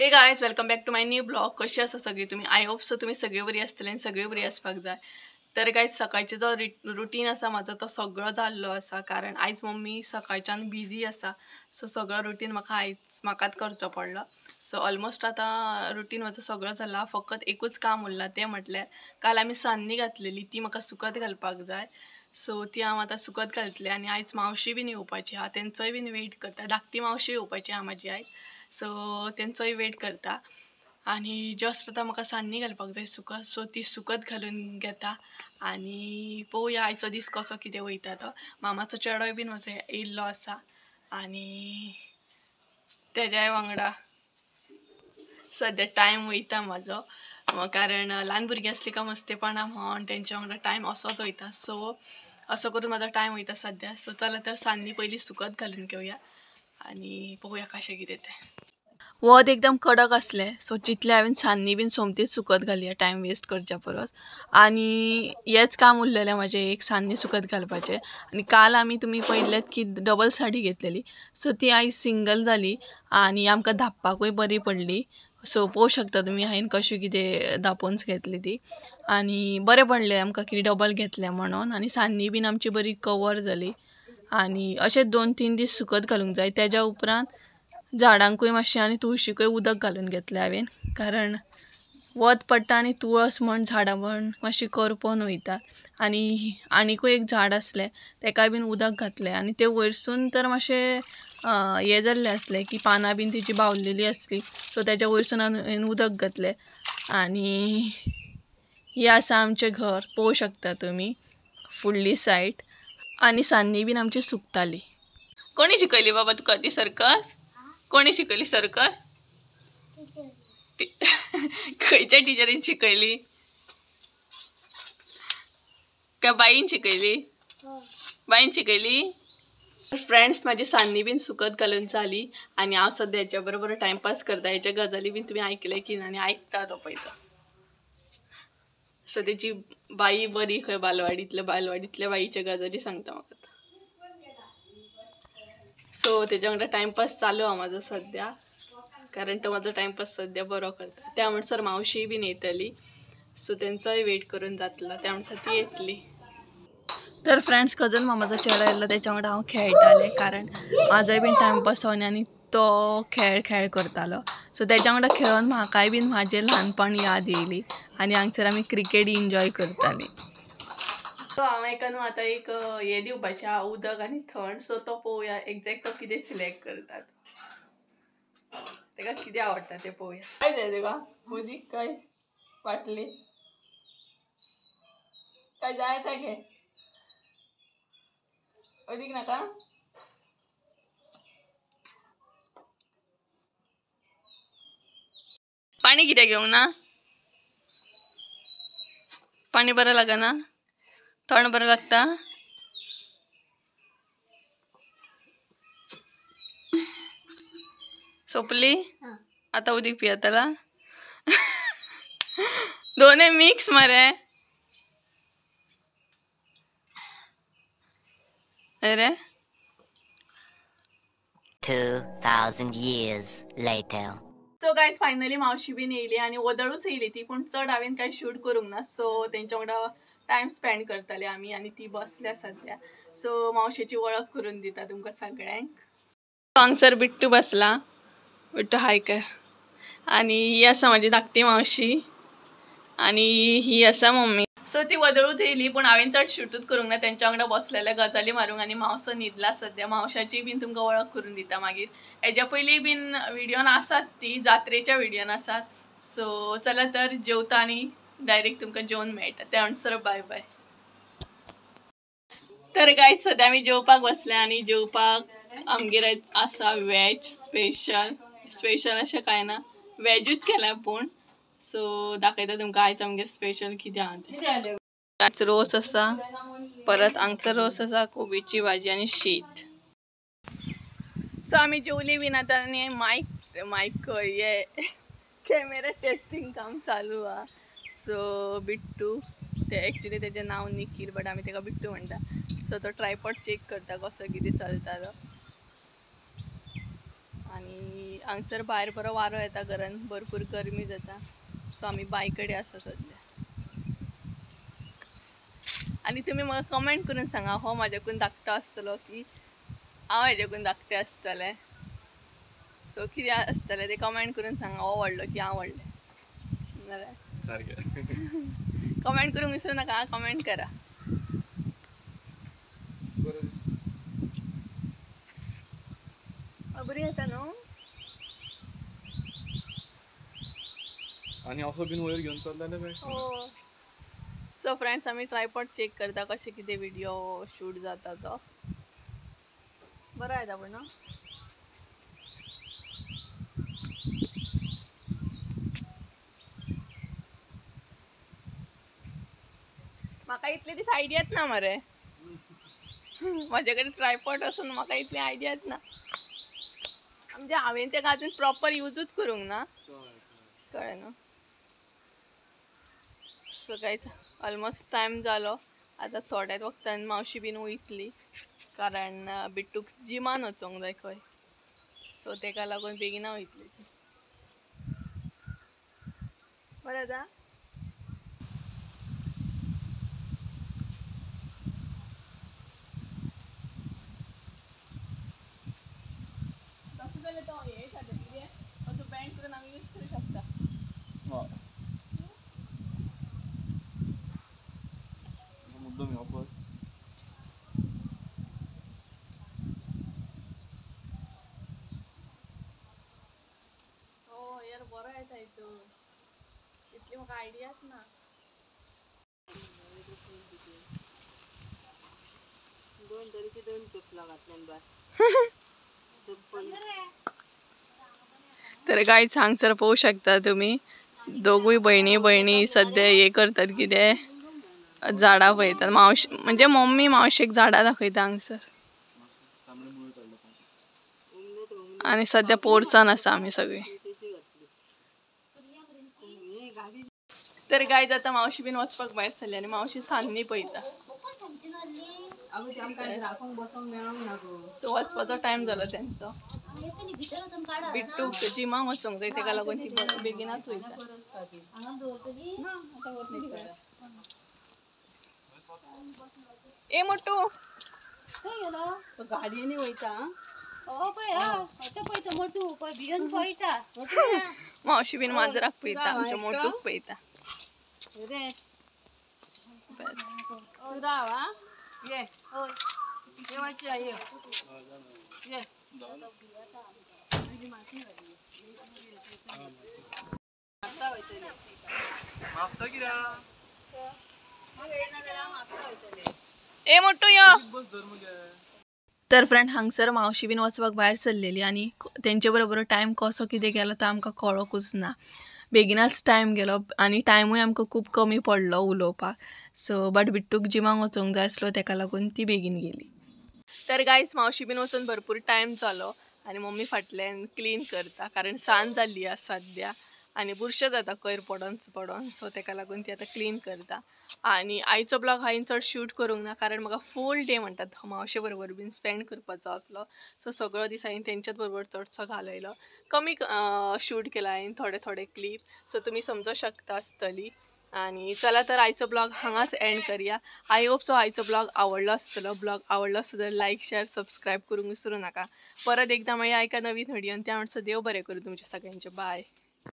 Hey guys, welcome back to my new blog. कशी आसा सगळी तुम्ही? I hope so तुम्ही सगळे बरी आसतले आनी सगळे बरी आसपाक जाय. तर गायज सकाळचो जो रुटीन आसा म्हाजो तो सगळो जाल्लो आसा, कारण आयज मम्मी सकाळच्यान बिजी आसा. सो सगळो रुटीन म्हाका आयज म्हाकाच करचो पडलो. सो ऑलमोस्ट आतां रुटीन म्हाजो सगळो जाला, फकत एकूच काम उरलां तें म्हटल्यार काल आमी सान्नी घातलेली ती म्हाका सुकत घालपाक जाय. सो ती हांव आतां सुकत घालतलें. आनी आयज मावशी बीन येवपाची आहा, तेंचोय बीन वेट करता. धाकटी मावशी येवपाची आहा म्हाजी आयज, सो तेंचोय वेट करता. आनी जस्ट आतां म्हाका सान्नी घालपाक जाय सुकत, सो ती सुकत घालून घेता आनी पळोवया आयचो दीस कसो कितें वयता तो. मामाचो चेडोय बीन म्हजो येयल्लो आसा आनी तेज्याय वांगडा सद्या टायम वयता म्हाजो, कारण ल्हान भुरगीं आसलीं काय मस्तेपणां म्हण तेंच्या वांगडा टायम असोच वयता. सो असो करून म्हाजो टायम वयता सद्या. सो चला तर सान्नी पयलीं सुकत घालून घेवया आनी पळोवया कशें कितें तें. वत एकदम कडक आसलें, सो चितलें हांवें सान्नी बीन सोमतीच सुकत घालया टायम वेस्ट करच्या परस. आनी हेंच काम उरलेलें म्हाजें, एक सान्नी सुकत घालपाचें. आनी काल आमी तुमी पळयल्लेत की डबल साडी घेतलेली, सो ती आयज सिंगल जाली आनी आमकां धांपपाकूय बरी पडली. सो पळोवंक शकता तुमी हांवें कशें कितें धांपून घेतली ती, आनी बरें पडलें आमकां की डबल घेतलें म्हणून. आनी सान्नी बीन आमची बरी कवर जाली. आनी अशें 2-3 दीस सुकत घालूंक जाय. तेज्या उपरांत झाडांकूय मातशें आनी तुळशीकूय उदक घालून घेतलें हांवें, कारण वत पडटा आनी तुळस म्हण झाडां म्हण मातशी करपोन वयता. आनी आनीकूय एक झाड आसलें तेकाय बीन उदक घातलें आनी तें वयरसून तर मातशें हें जाल्लें आसलें की पानां बीन तेजी बावलेली आसली, सो तेज्या वयरसून हांवें उदक घातलें. आनी हें आसा आमचें घर, पळोवंक शकता तुमी फुडली सायड. आनी सान्नी बीन आमची सुकताली. कोणी शिकयली बाबा तुका ती सर्कस? कोणी शिकयली सर्कस? खंयच्या टिचरीन शिकयली? काय बाईन शिकयली? बाईन शिकयली. फ्रेंड्स, म्हाजी सान्नी बीन सुकत घालून जाली आनी हांव सद्या हेच्या बरोबर टायमपास करता. हेच्या गजाली बीन तुमी आयकले की ना आनी आयकता तो पळयता. सो तेजी बाई बरी खंय बालवाडींतल्या, बालवाडींतल्या बाईच्या गजाली सांगता म्हाका. सो तेज्या वांगडा टायमपास चालू आहा म्हाजो सद्या, कारण तो म्हाजो टायमपास सद्या बरो करता. त्या म्हणसर मावशीय बीन येतली, सो तेंचोय वेट करून जातलो, त्या म्हणसर ती येतली. तर फ्रेंड्स, कजन मामाचो चेडो येयल्लो तेच्या वांगडा हांव खेळटालें, कारण म्हाजोय बीन टायमपास जावन आनी तो खेळ खेळ करतालो. सो तेच्या वांगडा खेळोन म्हाकाय बीन म्हाजें ल्हानपण याद येयली आनी हांगसर आमी क्रिकेट इन्जॉय करतालीं. सो हांव एका न्हू आतां एक हें दिवपाचें आहा, उदक आनी थंड. सो तो पळोवया एग्जॅक्ट तो कितें सिलेक्ट करता, तेका कितें आवडटा तें पळोवया. काय जाय तुका? उदीक काय बाटली काय जाय तें घे. उदीक नाका? पाणी कित्याक घेवंक ना? पाणी बरें लागना? थंड बरें लागता? सोंपली? आतां उदीक पियेतला? दोनूय मिक्स मरे. अरे 2000 years later. So guys, finally मावशी बीन येयली आनी वदळूच येयली ती, पूण चड हांवें कांय शूट करूंक ना. सो तेंच्या वांगडा टायम स्पेंड करताले आमी आनी ती बसल्या सद्या. सो मावशेची वळख करून दिता तुमकां सगळ्यांक. हांगसर बिट्टू बसला, बिट्टू हाय कर. आनी ही आसा म्हाजी धाकटी मावशी आनी ही आसा मम्मी. सो ती वदळूच येयली, पूण हांवें चड शूटूच करूंक ना, तेंच्या वांगडा बसलेल्या गजाली मारूंक. आनी मावसो न्हिदला सद्या. मावशाची बीन तुमकां वळख करून दिता मागीर. हेज्या पयलीं बीन व्हिडियोन आसात, ती जात्रेच्या व्हिडियोन आसात. सो चला तर जेवता आनी डायरेक्ट तुमकां जेवन मेळटा. त्या म्हणसर बाय बाय. तर गायज, सद्या आमी जेवपाक बसले आनी जेवपाक आमगेर आसा वॅज स्पेशल. स्पेशल अशें कांय ना, वॅजूच केलां पूण. सो दाखयता तुमकां आयज आमगेर स्पेशल कितें आहा तें. आयज रोस आसा, परत हांगसर रोस आसा, कोबीची भाजी आनी शीत. सो आमी जेवली बीन आतां आनी मायक मायक हे कॅमेरा टेस्टिंग काम चालू आहा. सो बिट्टू, ते एक्चुली तेजें नांव निखील, बट आमी तेका बिट्टू म्हणटा. सो तो ट्रायपॉड चॅक करता कसो कितें चलता तो. आनी हांगसर भायर बरो वारो येता घरान भरपूर गरमी जाता सो आमी बांय कडेन आसा सद्या. आनी तुमी म्हाका कमेंट करून सांगा हो म्हाज्याकून धाकटो आसतलो की हांव हेज्याकून धाकटें आसतलें. सो कितें आसतलें तें कमेंट करून सांगा, हो व्हडलो की हांव व्हडलें. जाल्यार कमेंट करूंक विसरू नाका, कमेंट करा. बरी आसा न्हू. आनी असो बीन वयर घेवन चल्ला जाल्यार. हो सो फ्रेंड्स आमी ट्रायपॉड चेक करता कशें कितें व्हिडियो शूट जाता तो. बरो येता पूण न्हू. म्हाका इतले दीस आयडियाच ना मरे, म्हाजे कडेन ट्रायपॉड आसून म्हाका इतली आयडियाच ना. म्हणजे हांवें तेका अजून प्रॉपर युजूच करूंक ना, कळ्ळें न्हू. सो गायज ऑलमोस्ट टायम जालो आतां, थोड्याच वखदान मावशी बीन वयतली कारण बिट्टूक जिमान वचोंक जाय खंय, सो तेका लागून बेगिना वयतली ती. बरें जाता. तशें जाल्यार तो हें जाता कितें असो बँड करून आमी यूज करूं शकता. मुद्दम वापर. हो यार बरो येता हितून, इतली म्हाका आयडियाच ना. दोन तरेचे दोन चपला घातल्यान बाय. तर गायज हांगसर पळोवंक शकता तुमी दोगूय भयणी भयणी सद्या हे करतात कितें झाडां पळयतात. मावशी म्हणजे मम्मी मावशेक झाडां दाखयता हांगसर. आनी सद्या पोरसान आसा आमी सगळीं. तर गायज आतां मावशी बीन वचपाक भायर सरली आनी मावशी सान्नी पळयता. सो वचपाचो टायम जालो तेंचो. बिट्टूक जिमाक वचोंक जाय तेका लागून ती बेगिनाच वयता. ए मोटू गाडयेनी वयता. मावशी बीन माजराक पळयता, आमच्या मोटूक पळयता. ए मोटू यो. तर फ्रेंड हांगसर मावशी बीन वचपाक भायर सरलेली आनी तेंचे बरोबर टायम कसो कितें गेलो तो आमकां कळोकूच ना. बेगिनाच टायम गेलो आनी टायमूय आमकां खूब कमी पडलो उलोवपाक. सो बट बिट्टूक जिमाक वचोंक जाय आसलो तेका लागून ती बेगीन गेली. तर गायज मावशी बीन वचून भरपूर टायम जालो आनी मम्मी फाटल्यान क्लीन करता कारण सांज जाल्ली आसा सद्या आनी बुरशें जाता कोयर पडोन पडोन. सो तेका लागून ती आतां क्लीन करता. आनी आयचो ब्लॉग हांवें चड शूट करूंक ना कारण म्हाका फूल डे म्हणटात मावशे बरोबर बीन स्पेंड करपाचो आसलो. सो सगळो दीस हांवें तेंच्याच बरोबर चडसो घालयलो, कमी शूट केला हांवें थोडे थोडे क्लीप. सो तुमी समजो शकता आसतली. आनी चला तर आयचो ब्लॉग हांगाच एंड करया. I hope so आयचो ब्लॉग आवडलो आसतलो. ब्लॉग आवडलो आसलो जाल्यार लायक शेअर सबस्क्रायब करूंक विसरू नाका. परत एकदां मेळया एका नवीन व्हिडियोन. त्या म्हणसर देव बरें करूं तुमचें सगळ्यांचें. बाय.